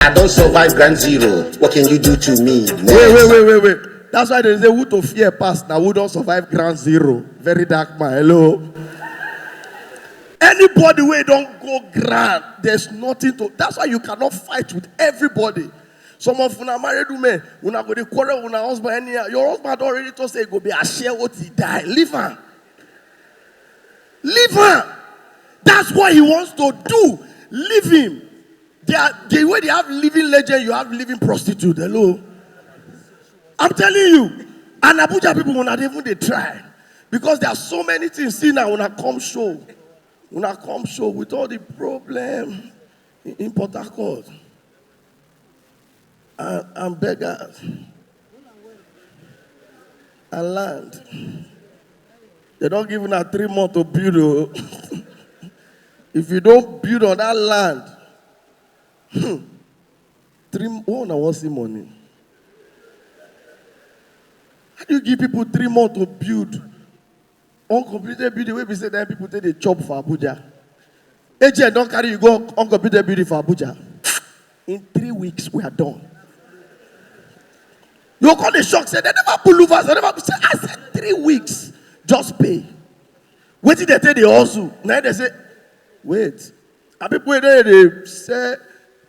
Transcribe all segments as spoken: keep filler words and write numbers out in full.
I don't survive ground zero. What can you do to me? Wait, wait, wait, wait, wait. That's why they say who to fear pass now, who don't survive ground zero. Very dark man. Hello. Anybody where don't go ground, there's nothing to. That's why you cannot fight with everybody. Some of una married women, una go dey quarrel with una husband anyhow. Your husband don already talk say e go be a share what he die. Leave am. Leave am. That's what he wants to do. Leave him. They are, the way they have living legend, you have living prostitute. Hello. I'm telling you. And Abuja people, una dey even dey try. Because there are so many things. See now, una come show. Una come show with all the problem in, in Port Harcourt. And, and beggars. And land. They don't give una three months to build. Oh. If you don't build on that land, hmm, three, who una wan see money? How do you give people three months to build? Uncompleted building wey be say that people take dey chop for Abuja. Agent don carry you go uncompleted building for Abuja. In three weeks, we are done. You go come dey shock say they never put louvers, they never say, I said three weeks, just pay. Wetin they take dey hustle? Na they say, wait. And people wey dey dey sell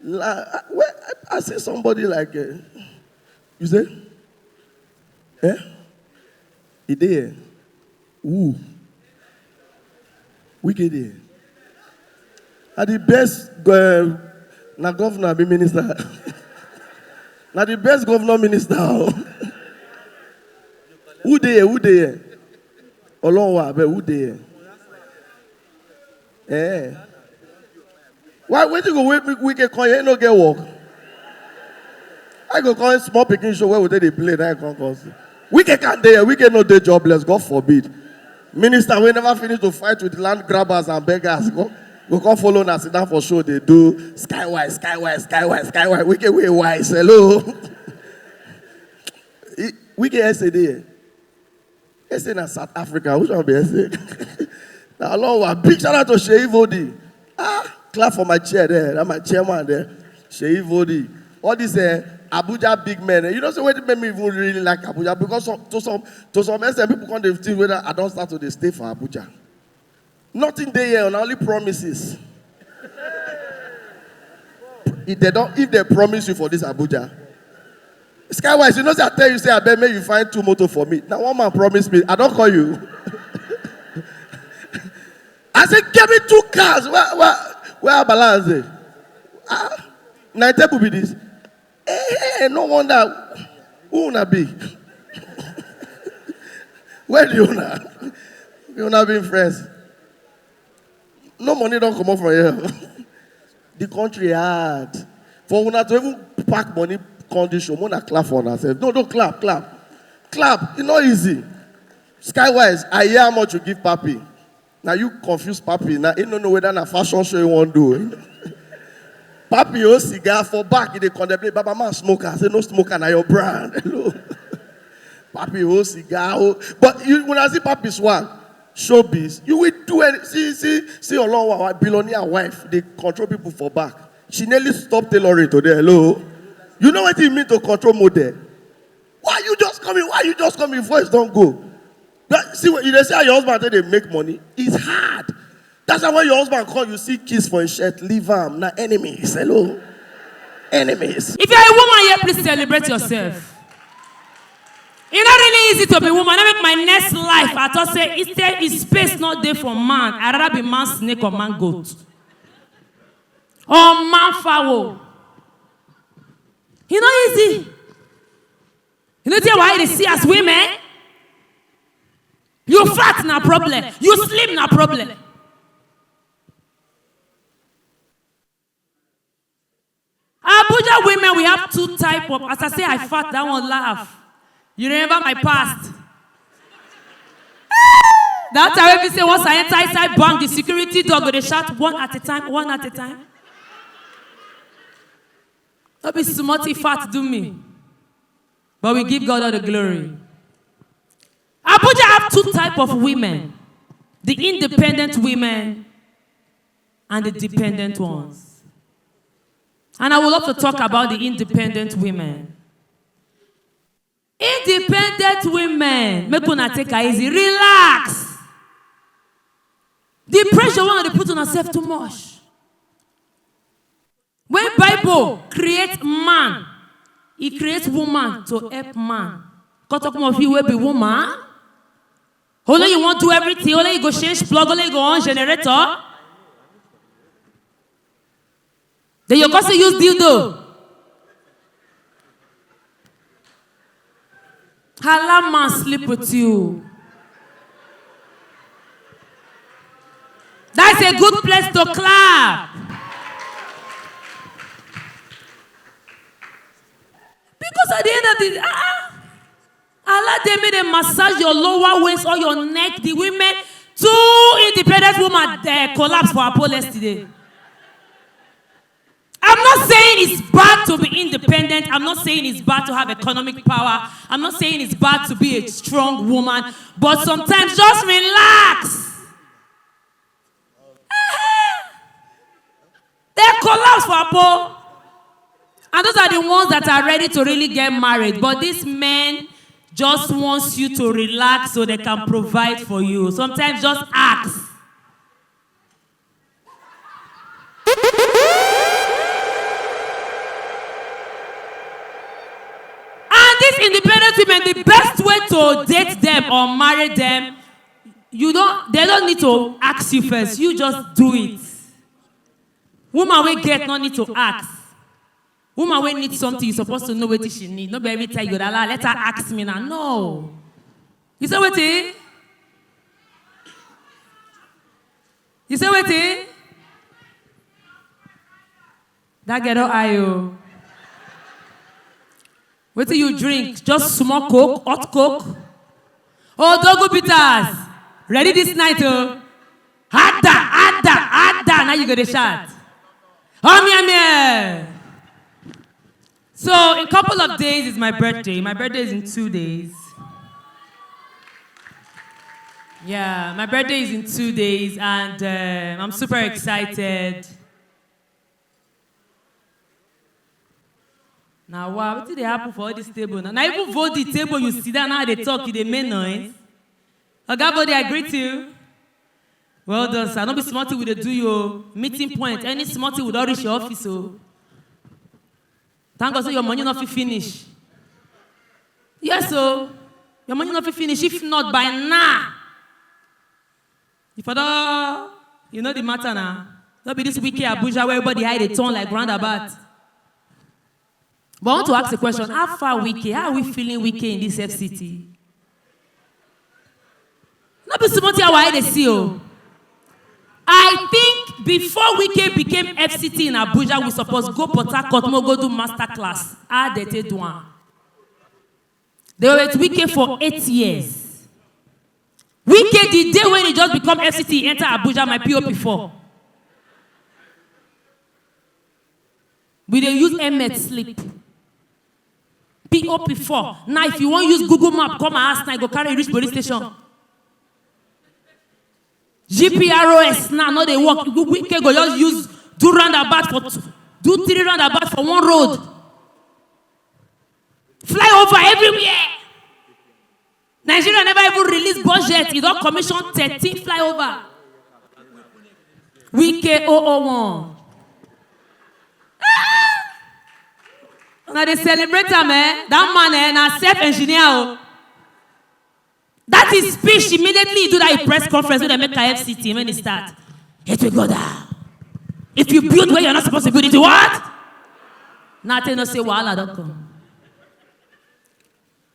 la-, I, well, I, I see somebody like, uh, you say, eh? He dey here. Who? Wike dey here. Na the best, uh, na governor be minister. Na the best governor minister. Oh. Who dey here? Who dey here? Olonwa, abeg, who dey here? Eh. Why, wetin go wake me, Wike come here, no get work. I go come small pikin show where we take dey play, na I come come see. Wike can't dey here, Wike no dey jobless, God forbid. Minister wey never finish to fight with land grabbers and beggars, go, go come follow una sit down for show, dey do skywise, skywise, skywise, skywise. Wike wey wise, hello. He, Wike essay dey here. Essay na South Africa. Which one be essay? Na Olonwa. Big shout out to Seyi Vodi. Ah, clap for my chair there. That my chairman there. Seyi Vodi. All these, uh, Abuja big men. Eh, you know, so what made me even really like Abuja, because some, to some to some extent, people come dey think whether I don't start to dey stay for Abuja. Nothing dey here, na only promises. If they don't, if they promise you for this Abuja, Skywise, you know say I tell you say I bet make you find two motor for me. Now one man promised me, I don't call you. I said, give me two cars. Where where where I balance it? Ah, now table be this. Hey, hey, no wonder. Who una be? Where do you una? You una be friends? No money don't come up from here. The country hard. For una to even pack money condition, una clap for una sef. No, don't clap, clap. Clap, it's not easy. Skywise, I hear how much you give Papi. Now you confuse Papi. Now he don't know whether na fashion show you want do. Papi hold cigar for back, he dey contemplate. Baba man smoker. I say no smoker, na your brand. Hello. Papi hold cigar. Oh. But you when I see Papi swag, showbiz, you will do any. See, see, see, Olonwa, billionaire wife, they control people for back. She nearly stopped tailoring today. Hello. You know what it mean to control model? Why you just coming? Why you just coming? Voice don't go. But see what you dey say, your husband take dey make money. It's hard. That's why when your husband call, you see kiss for his shirt, leave am. Na enemies. Hello. Enemies. If you're a woman here, please celebrate yourself. It's not really easy to be woman. I make my next life. I thought say it's there is space not there for man. I rather be man snake or man goat. Or man fowl. You know easy. You know tell why they see as women. You fat na problem. You slim na problem. Abuja women, we have two type of. As I say, I fat. That one laugh. You remember my past. That time we say once I enter inside bank, the security dog go dey shout one at a time, one at a time. No be small thing fat do me. But we give God all the glory. Abuja have two type of women, the independent women and the dependent ones. And I would love to talk about the independent women. Independent women, make una take it easy, relax. The pressure wey una dey put on yourself too much. When Bible create man, e create woman to help man. Come talk more of you wey be woman. Only you wan do everything, only you go change plug, only you go on generator. Then you go still use dildo. Hala man sleep with you. That's a good place to clap. Because at the end of the day, ah, ah, allow them make them massage your lower waist or your neck. The women, two independent women, they collapse for Apollo yesterday. I'm not saying it's bad to be independent. I'm not saying it's bad to have economic power. I'm not saying it's bad to be a strong woman. But sometimes just relax. They collapse for Apo. And those are the ones that are ready to really get married. But these men just wants you to relax so they can provide for you. Sometimes just ask. And these independent women, the best way to date them or marry them, you don't they don't need to ask you first. You just do it. Woman wey get no need to ask. Woman wey need something, you supposed to know what she need. No be every time you go dey allow, let her ask me now. No. You say wetin? You say wetin? That girl don eye o. Wetin you drink? Just small Coke, hot Coke. Oh, Dogu Bitters. Ready this night, oh. Harder, harder, harder. Now you go to shout. Oh, mia, mia. So, in a couple of days is my birthday. My birthday is in two days. Yeah, my birthday is in two days, and uh, I'm super excited. Now, wow, what did they happen for all this table? Now, now even for the table you sit down now, they talk, you they make noise. Oga Body, I greet you. Well done, sir. No be small thing we dey do you. Meeting point, any small thing we don reach your office, oh. Thank God say your money no fit finish. Yes, so your money no fit finish. If not by now, if I don't, you know the matter now. No be this Wike Abuja where everybody hide a turn like roundabout. But I want to ask a question. How far Wike? How are we feeling Wike in this F C T? No be small thing our eye dey see o. I think before Wike became F C T in Abuja, we suppose go Port Harcourt, mo go do master class. How they take do am? They were with Wike for eight years. Wike, the day when he just become F C T, he enter Abuja, my P O P four. We dey use helmet sleep. P O P four. Now, if you wan use Google Map, come and ask, now you go carry reach police station. G P R O S now no dey work. Wike go just use do roundabout for two, do three roundabout for one road. Fly over everywhere. Nigeria never even release budget. E don commission thirteen flyover. Wike oh oh one. Una dey celebrate am, eh? That man, eh, na self engineer o. That is speech immediately he do that press conference wey dem make am F C T when he start. It will go down. If you build where you're not supposed to build, it will what? Now I tell you say wahala don come.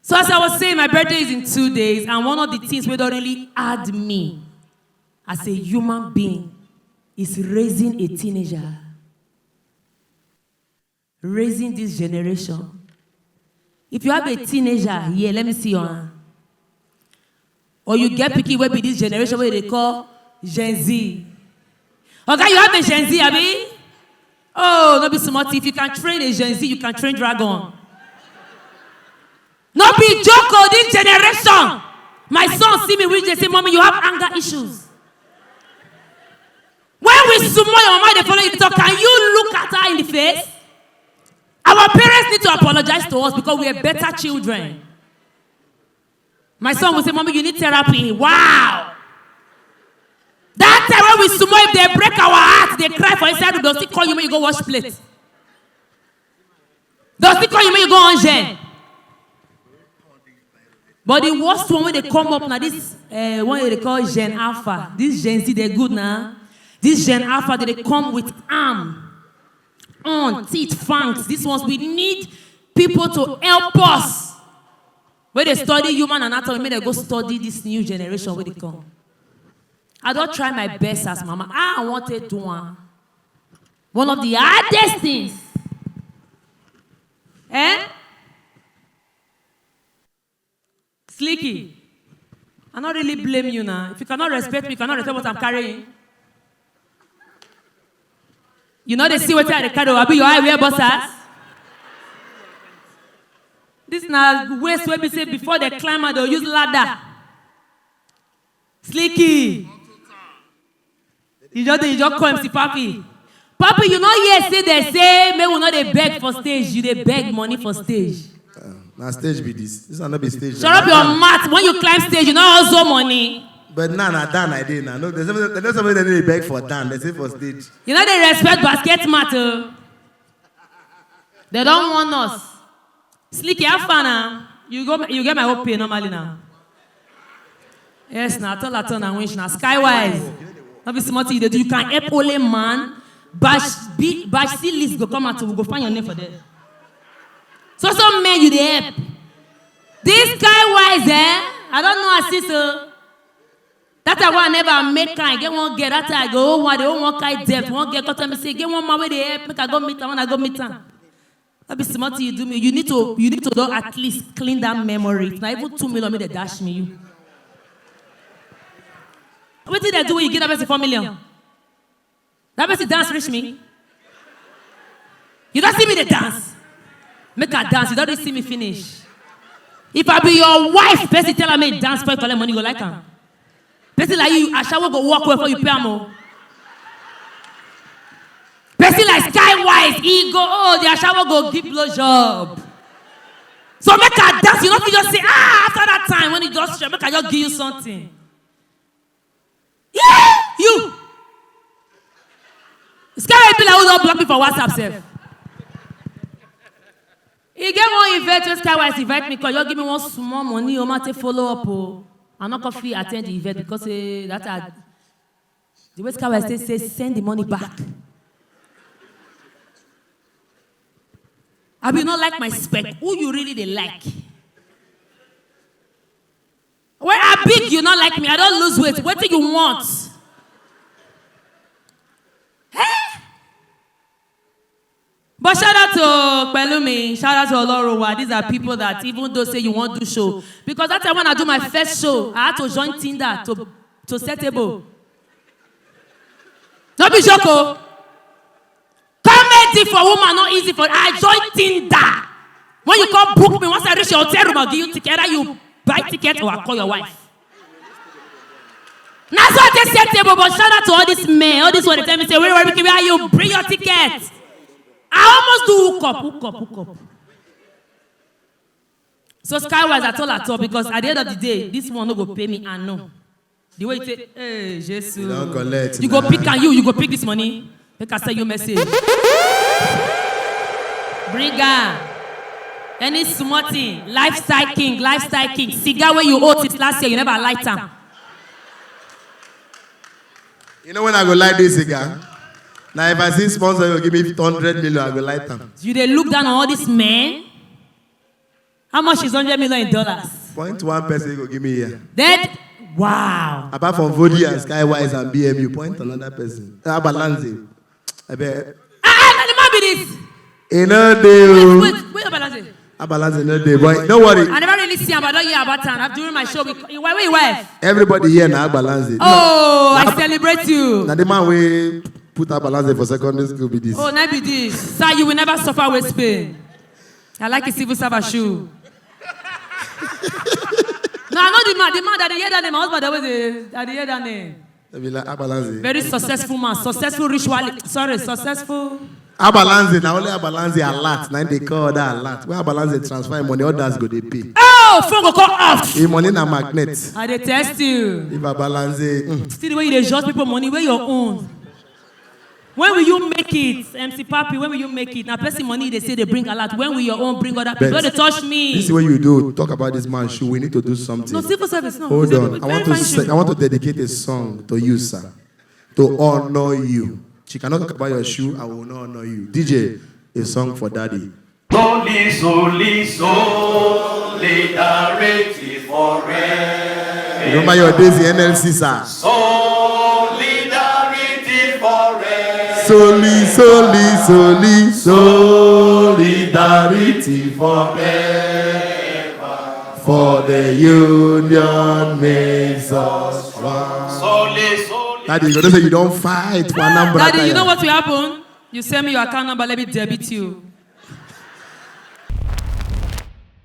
So as I was saying, my birthday is in two days, and one of the things wey don really hard me as a human being is raising a teenager. Raising this generation. If you have a teenager here, let me see your hand. Or you get pikin wey be this generation wey dey call Gen Z. Oga, you have a Gen Z, abi? Oh, no be small thing. If you can train a Gen Z, you can train dragon. No be joke o, this generation. My son see me reach, they say, "Mommy, you have anger issues." When we small, your mama dey follow you talk. Can you look at her in the face? Parents need to apologize to us because we are better children. My son will say, "Mommy, you need therapy." Wow. That time when we small, if they break our heart, they cry for inside room, they'll still call you when you go wash plate. They'll still call you when you go on gen. But the worst one when they come up now, this uh, one they call Gen Alpha. This Gen Z, they're good now. This Gen Alpha, they come with arm, on, teeth, fangs. These ones, we need people to help us. When they study human anatomy, make they go study this new generation where they come. I don't try my best as mama. I want to do one. One of the hardest things. Eh? Slicky, I not really blame you now. If you cannot respect me, you cannot respect what I'm carrying. You know they see what I carry. Abi your eye wear bossers. This na waste wey be say before they climb out, they'll use ladder. Slicky. You just, you just call M C Papi. Papi, you know here say they say make we no dey beg for stage. You dey beg money for stage. Na stage be this. This one no be stage. Shut up your mouth. When you climb stage, you no also money. But now, na down I dey now. No, there's somebody, there's somebody that dey beg for down. They say for stage. You know they respect basket mat. Oh. They don't want us. Slicky, have fun now. You go, you get my own pay normally now. Yes, now tell her turn and wish now. Skywise. Not be smart you dey do. You can help only man. Bash, be, bash, see list go come out. We go find your name for there. So some men you dey help. This Skywise, eh? I don't know as this. Uh, that time when I never make kind. Get one girl. That time I go, oh, one, they oh, one kind debt. One girl come tell me say, get one man where they help. Make I go meet am. When I go meet am. That be smart you do me. You need to, you need to do at least clean that memory. If not even two million, me they dash me you. What did I do when you give that person four million? That person dance reach me. You don't see me the dance. Make her dance. You don't see me finish. If I be your wife, person tell me dance for collect money, you go like am. Person like you, ashawo go work well for you, pay am o. Person like Skywise, he go, oh, the ashawo go give blow job. So make her dance, you don't feel just say, ah, after that time when he just show, make her just give you something. Yeah, you. Skywise be like who don't block me for WhatsApp sef. He get one event wey Skywise invite me, cause you give me one small money, o ma take follow up o. I no come fit attend the event because say that I, the way Skywise say, say send the money back. Abi you no like my spec? Who you really dey like? When I big, you not like me. I don't lose weight. What do you want? Hey? But shout out to Pelumi, shout out to Olorowa. These are people that even though say you won't do show, because that time when I do my first show, I had to join Tinder to to setable. No be joke o. Comedy for woman not easy for. I join Tinder. When you come book me, once I reach your hotel room, I'll give you ticket. Either you buy ticket or I call your wife. That's why they set table, but shout out to all these men, all these ones they tell me, say, where, where, where you bring your ticket? I almost do hook up, hook up, hook up. So Skywise at all at all, because at the end of the day, this one no go pay me and no. The way you take, hey, Jesus. You don't collect. You go pick and you, you go pick this money. Make I send you message. Bring her. Any small thing, lifestyle king, lifestyle king. Cigar where you owe since last year, you never light am. You know when I go light this cigar? Now if I see sponsor will give me hundred million, I go light them. You dey look down on all these men. How much is hundred million in dollars? Point one percent go give me here. Dead. Wow. Apart from Vodi and Skywise and B M U, point another person. Ah, balance it. I bet. Ah, ah, na the man be this. E no dey o. Wait, wait, balance it. Abalanze no dey, but don't worry. I never really see him, but I don't hear about him. I'm doing my show. With, why, where your wife? Everybody here na Abalanze. Oh, I celebrate you. Na the man wey put Abalanze for secondary school be this. Oh, na be this. Sir, you will never suffer with pain. I like his civil servant shoe. No, I know the man. The man that I hear that name, my husband always dey, I dey hear that name. They be like Abalanze. Very successful man, successful ritual. Sorry, successful. Abalanze, na only Abalanze alert, na im dey call that alert. Where Abalanze transfer money, others go dey pay. Oh, phone go call off. Im money na magnet. I dey test you. If Abalanze, mm. See the way you dey judge people money, where your own? When will you make it, M C Papi? When will you make it? Now, person money they say they bring a lot. When will your own bring other people? Bet. Don't dey touch me. This is what you do. Talk about this man shoe. We need to do something. No, civil service, no. Hold Civil- on. I want to very say, fine I want to dedicate a song to you, sir, to honor you. She cannot talk about your shoe. I will not honor you. D J, a song for daddy. Soli, soli, solidarity forever. Remember your days in N L C, sir. Solidarity forever. Soli, soli, soli, solidarity forever. For the union makes us strong. Soli, soli. Daddy, you know say you don fight for Anambra. Daddy, you Tire. Know what will happen? You send me your account number, let me debit you.